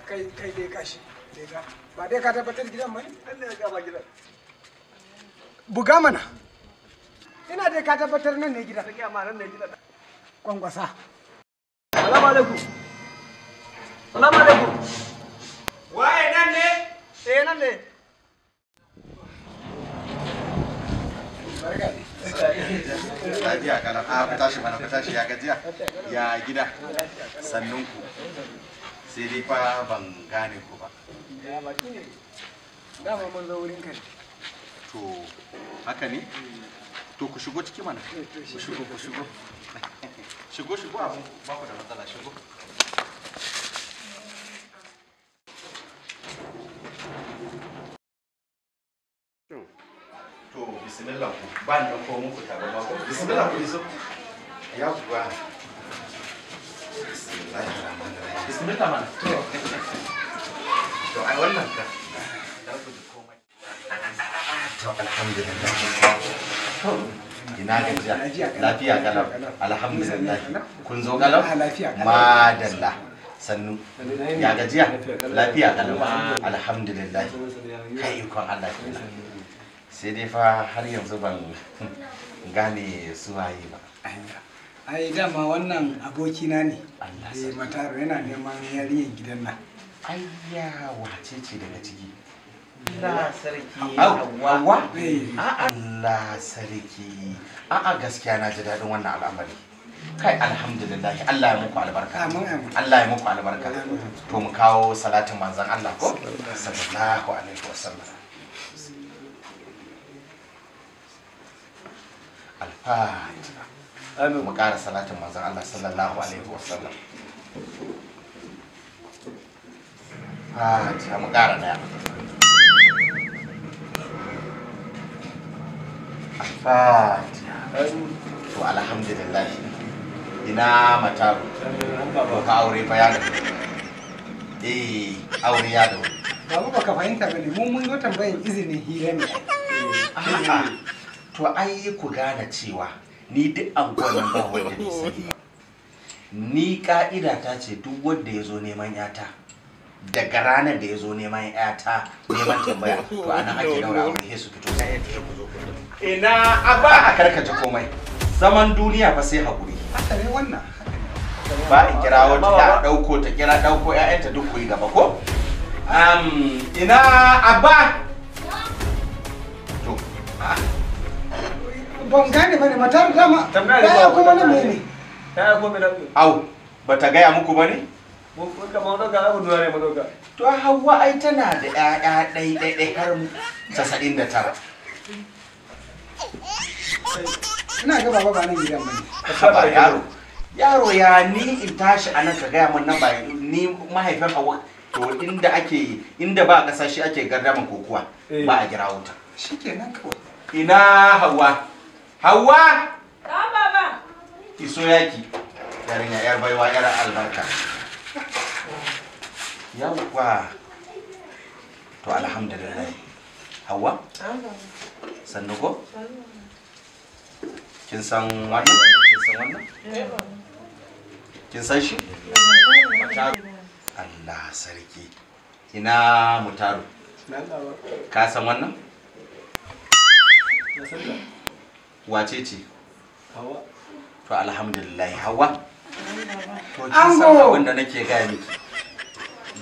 Kai kai dai kashi. Lega. Ba dai ka tabbatar gidan ba ne? Nan ne ga ba gidan. Buga mana. Ina dai ka tabbatar nan ne gidan. Sai ma nan ne gidan. Kwankwasa. Salamu alaikum. Salamu alaikum. Waye nan ne? Eh nan ne. Barka ne. Lafiya kalau. A ku tashi mana, ku tashi, ya gajiya. Ya gida. Sannun ku. Sai dai fa ban gane ku ba. Ya baki ne. Dama mun zo wurin ka ne. To haka ne? To ku shigo ciki mana. Ku shigo, ku shigo. Shigo, shigo abu ba ku da matsala, shigo. To bismillah ku ba ni ɗauko muku tabarma ko? Bismillah ku iso. Ya kuwa. Bismillahirrahmanirrahim. Bismillah mana. To ai wannan ka. Kar ku ji komai. To alhamdulillah. Ina gajiya. Lafiya kalau. Alhamdulillah. Kun zo kalau? Madalla. Sannu. Ya gajiya? Lafiya kalau. Alhamdulillah. Kai ikon Allah kenan. Sai dai fa har yanzu ban gane su waye ba. Ai dama wannan abokina ne. Allah Eh Mataro yana neman yarinyar gidan nan. Ayya, wace ce daga ciki? Allah sarki. Hauwa? Eh. Allah sarki. A'a gaskiya na ji daɗin wannan al'amari. Kai alhamdulillah, Allah ya muku albarka. Amin amin. Allah ya muku albarka. To mu kawo salatin manzon Allah ko? Sallallahu alaihi wasallam. Al-Fatiha. Amin. Mu ƙara salatin manzon Allah sallallahu alaihi wasallam. Fatiha mu ƙara ɗaya. Al-Fatiha. To alhamdulillah. Ina Mataru. To ka aure fa ya da. Eh, aure ya da. Babu baka fahimta bane, mu mun zo tambayan izinin hira ne. A'a. To ai ku gane cewa ni duk anguwan nan ba wanda bai sani ba. Ni ka'ida ta ce duk wanda ya zo neman yata daga ranar da ya zo neman yata neman tambaya to anan ake daura aure sai su fito. Ina abba a karkace komai. Zaman duniya fa sai hakuri. Haka ne wannan. Haka ne. Ba in kira wata ta dauko ta kira dauko ƴaƴanta duk ku yi gaba ko? Ina abba. To Ban gane bane Mataru dama. Tambaya ne Ya ba. kuma na mene? Ta ko me nan? Au, bata gaya muku ba ne? Mun ka ma dauka abu duwa ne mu dauka. To Hauwa ai tana da ƴaƴa ɗai ɗai ɗai har 99. Ina ga baba ba nan gidan bane. Haba yaro. Yaro ya ni in tashi a nan ka gaya min nan ba ni mahaifin Hauwa to inda ake inda ba ƙasa shi ake gardaman kokuwa ba a kira wuta. Shikenan kawai. Ina Hauwa? Hauwa! Ka baba. Iso yaki. Yarinya yar baiwa yar albarka. Yawwa. To alhamdulillah. Hauwa? Sannu ko? Kin san wannan? Kin san wannan? Kin san shi? Mataru. Allah sarki. Ina Mutaru. Na Allah ba. Ka san wannan? Na san ta. Wace ce? Hawa. To alhamdulillah Hauwa. To kin san Ango! abin da nake gaya miki.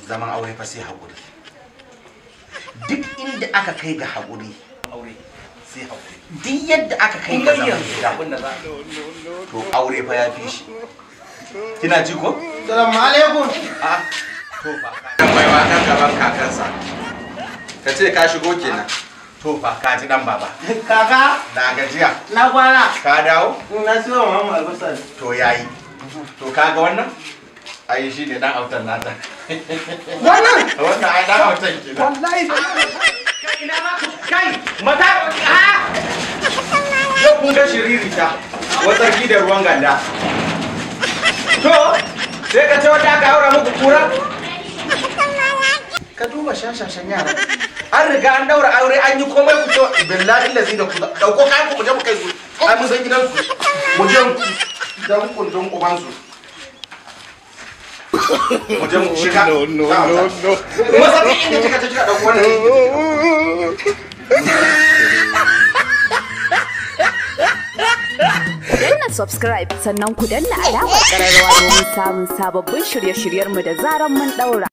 Zaman aure fa sai haƙuri. Duk inda aka kai ga haƙuri, aure sai haƙuri. Duk yadda aka kai ga zaman gida, to aure fa ya fi shi. Kina ji ko? Salamu alaikum. A to fa ka baiwa dan gaban kakansa. Ka ce ka shigo kenan. To fa ka ji dan baba. Kaka, Na gajiya. na kwana. Ka dawo? Na siyo wa mama albasa. To yayi. To kaga wannan? Ai shi ne dan autan nata. Wannan Wannan ai dan autan kenan. wallahi Kai mata a yau kun ga shiririta wasarki da ruwan ganda. To sai ka ce wata aka haura muku kura? Ka duba shashashan yara. An riga an daura aure an yi komai ku ce billahi lazi da ku dauko kayan ku mu je mu kai su. Ai mun san gidansu. Mu je dan kundin ubansu. Mu je mu shiga. No no no no. Masa duk inda kika je kika dauko wannan. Ku danna subscribe sannan ku danna alamar ƙararrawa domin samun sababbin shirye-shiryenmu da zaran mun ɗaura.